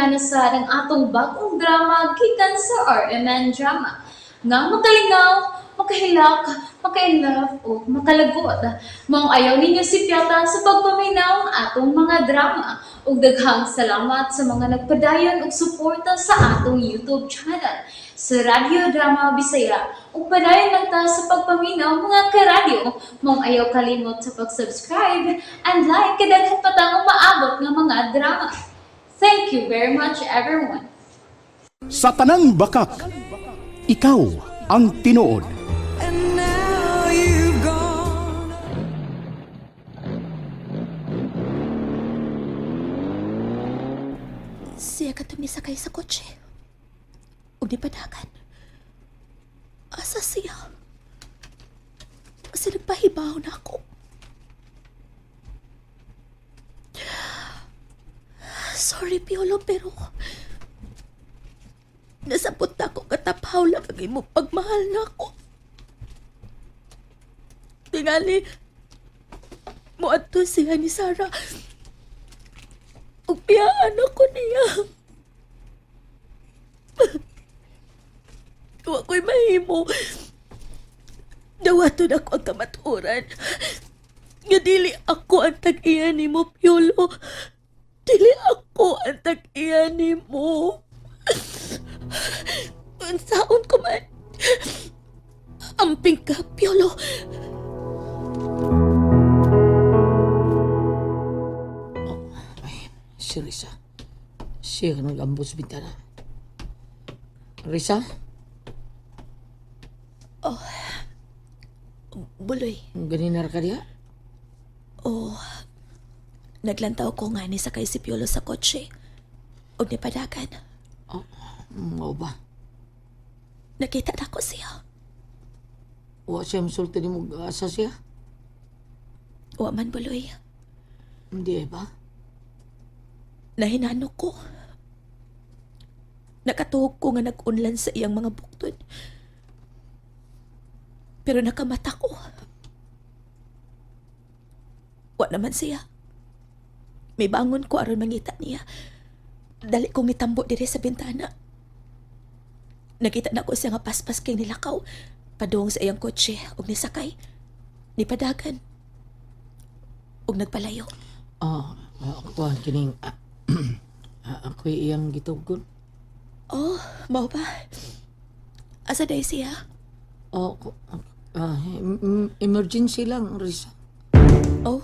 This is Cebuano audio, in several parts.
Amihan na sad ang atong bagong drama gikan sa RMN Drama. Nga makalingaw, makahilak, maka-inlove o makalagot. Maong ayaw ninyo sipyata sa pagpaminaw ang atong mga drama. Ug daghang salamat sa mga nagpadayon og suporta sa atong YouTube channel sa Radyo Drama Bisaya. Ug padayon lang ta sa pagpaminaw, mga karadyo. Maong ayaw kalimot sa pag-subscribe and like kay daghan pa tang umaabot nga mga drama. Thank you very much, everyone. Sa tanang bakak, ikaw ang tinuod. And now you've gone. Siya katong nisakay sa kotse. Ug nipadagan. Asa siya? Kasi nagpahibaw na ako. Sorry, Piolo, pero nasabot na ako katapaw lang ang imong pagmahal na ako. Tingali, muadto siya ni Sarah. Ug biyaan ako niya. Wa ko'y mahimo. Dawaton ako ang kamatuoran. Nga dili ako ang tag-iya nimo, Piolo. Dili ako ang tag-iya nimo. Unsaon ko man. Amping ka, Piolo. Ay, si Risa. Siya ka nag-ambos bintana. Risa, Buloy. ganin ka diya? Oh, naglantaw ko nga ni sakay si Piolo sa kotse. Ug nipadagan. Oh, mao ba? Nakita na ko siya. Wa siya masulti ni mo asa siya? Wa man, Buloy. Hindi eh ba? Nahinano ko. Nakatuhog ko nga nag-unlan sa iyang mga buktod. Pero nakamata ko. Wa naman siya. May bangon ko aron mangita niya. Dali kong nitambo diri sa bintana. Nakita na ko siya nga paspas kay nilakaw. Padung sa iyang kotse ug nisakay. Nipadagan. Ug nagpalayo. Ah, kuan kining ako'y iyang gitugon. Oh, mao ba? Asa day siya? Oh, emergency lang, Risa. Oh,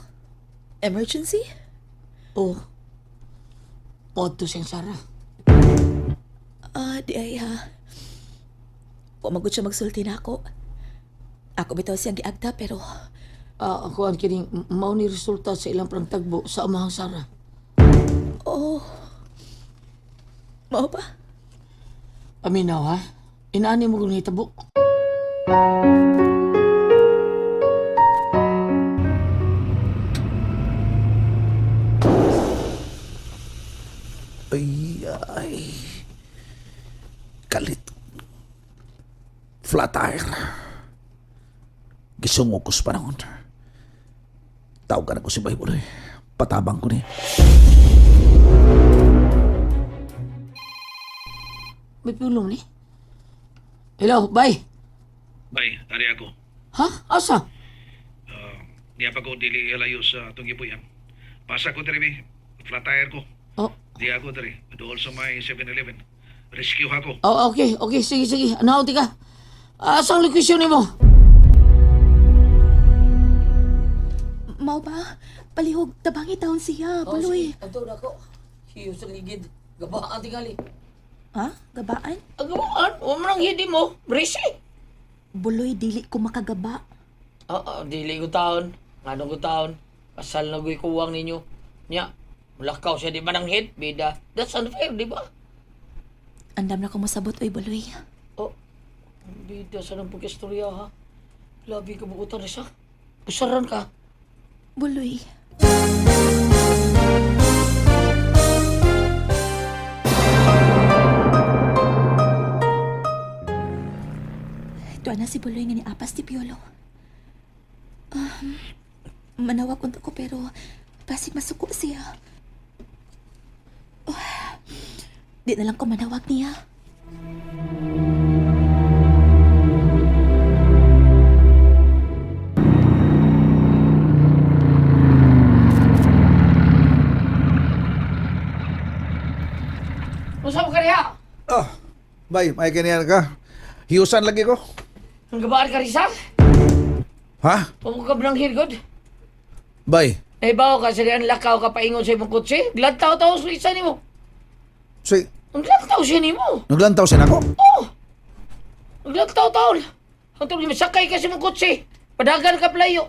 emergency? Oh. Podto siyang Sara. Ah, di ay ha. Wa magud siya magsulti na ako. Ako bitaw siyang giagda pero Ah, kuan kining mao ni resulta sa ilang prangtagbo sa amahang Sara. Oh. Mao ba? Paminaw ha. Inaani mo kung hitabo. Ay, ay. Kalit. Flat tire. Gisungo ko sa panahon. Tawagan ako si Bible eh. Patabang ko niya. May pulong ni. Hello, bye. Bay, ari ako. Ha? Asa? Niya pa ko dili layo sa atong gibuyan. Pasa ko diri be. Flat tire ko. Oh, Di ako diri. Dool sa may 7-Eleven. Rescue ako. oh, okay, okay, sige, sige. Ano, ka? Asa ang location nimo? Mao ba? Palihog tabangi taon siya, Buloy. Ato na ko. Hiyo sa ligid. Gabaan tingali. Ha? Gabaan? Ang gabaan? Huwag mo nang hindi mo. Risi. Buloy, dili ko makagaba. Oo, dili ko taon. Ano ko taon? Kasal na ko'y kuwang ninyo. Nya, mulakaw siya di ba ng hit? Bida. That's unfair, di ba? Andam na ko mosabot oy, Buloy. Oh, bida sa nang pag-istorya ha. Labi ka bukutan siya. Pusaran ka. Buloy. Tuwa na si Buloy nga ni Apas ti Piolo. Manawag unta ko pero basig masuko siya. Oh. Di na lang ko manawag niya. Unsa mo kaniya? Ah, bay, may kaniyan ka. Hiusan lagi ko. Ang gabaan ka Risa? Ha? Huwag ka binanghid god. Bay, Nahibaw ka sa diyan lakaw ka paingon sa imong kotse. Glantaw taw sa isa nimo. si, Ang glantaw siya nimo. naglantaw siya nako. Oh! Ang glantaw taw. Ang tulog sakay ka sa imong kotse. Padagan ka playo.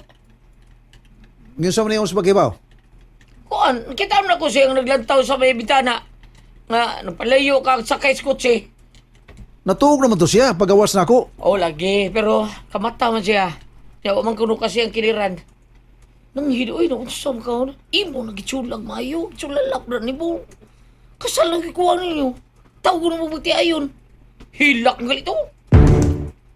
Ngayon sa mga sa pagkibaw. Kuan, kita mo na ko siyang naglantaw sa may bitana. Nga, napalayo ka sakay sa kotse. Natuog naman to siya pagawas na ako. Oh, lagi. Pero kamata man siya. Yaw man kuno kasi ang kiliran. Nang hido, oy, naku, sa ka. Imo, nagitsulag mayo. Tsulalak na ni mo. Kasal lang kikuha ninyo. Tawag na mabuti ayon. Hilak ng galito.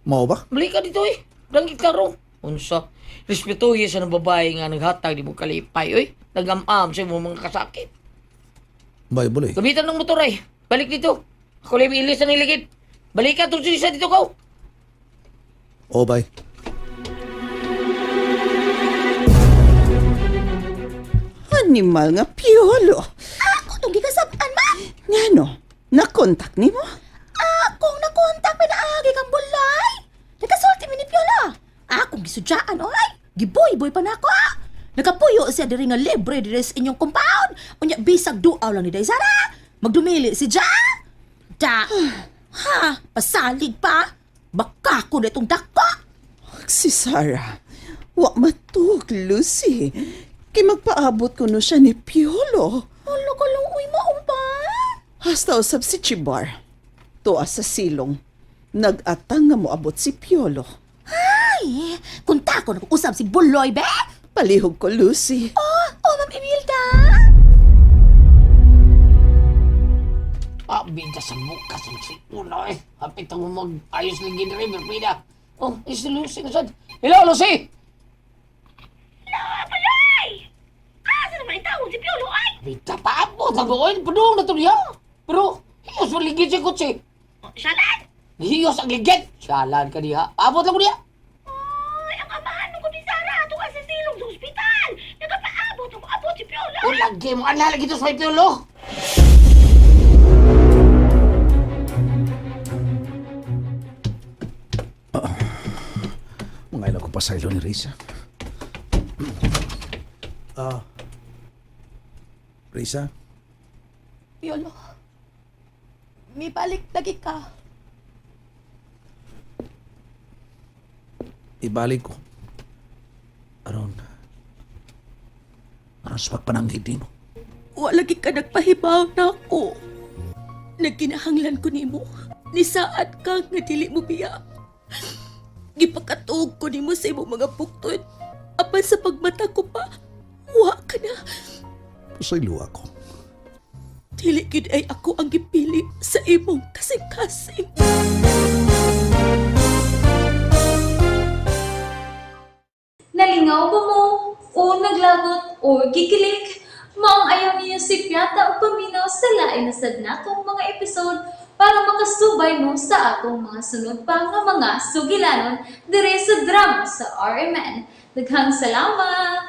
Mao ba? Balik ka dito eh. Langit ka ro. Unsa. Respetuhin sa ng babae nga naghatag di mo kalipay, oy. Nagam-am sa imong mga kasakit. Bay, buloy. Gamitan ng motor ay. Balik dito. Ako lang ilis na niligid. Balik ka, tulsi sa dito ko. Oh, bay. Animal nga Piolo. Ako tong gikasab-an, ma! Ngano? Nakontak nimo? Akong nakontak pinaagi kang bulay! Nakasulti mi ni Piola! Akong gisudyaan, oy! Giboy-boy pa nako, ah! Nakapuyo siya diri nga libre diri sa inyong compound. Unya bisag duaw lang ni Daysara. Magdumili si Ja. Da. Ha, pasalig pa. Baka ko na itong dako. Si Sarah. Wa matug, Lucy. Kay magpaabot ko no siya ni Piolo. Ano ka lang, uy, maumpa? Hasta usab si Chibar. Tuwa sa silong. Nag-atang nga moabot si Piolo. Ay, kunta ko nag-usap si Buloy, be. Palihog ko, Lucy. Oh, oh, Ma'am Imelda. Ah, bida sa bukas ang sikuna eh. Hapit ang mag-ayos lagi na rin, bida. Oh, is si Lucy na sad. Hello, Lucy! Hello, Buloy! Asa naman ang tawag si Piolo, ay? Bida, paabot ang oil. Padung na to niya. Pero, hiyos mo ligid siya kutsi. Shalan! Hiyos ang ligid. Siyalan ka diha. Paabot lang ko niya. Ay, ang amahan ko ni Sarah ato ka sa silong sa ospital. Nagapaabot ang abot si Piolo. O, lagi mo. Anla, lagi to sa may piolo. Mga ilaw ko pa sa ilo ni Risa. Ah. Risa? Piolo, may balik lagi ka. Ibalik ko. Aron. Aron sa pagpananghid mo. Wala lagi ka nagpahibaw na ako. Nagkinahanglan ko nimo. Nisaad ka nga dili mo biya. Gipakatuog ko nimo sa imong mga buktod. Apan sa pagmata ko pa, wa ka na. Sa ilo ako. Dili gid ay ako ang gipili sa imong kasing-kasing. Nalingaw ba mo? O naglagot o gikilig? Maong ayaw niyo si Piata o paminaw sa lain na sad natong mga episode para makasubay mo sa atong mga sunod pa nga mga sugilanon dire sa drama sa RMN. Daghang salamat!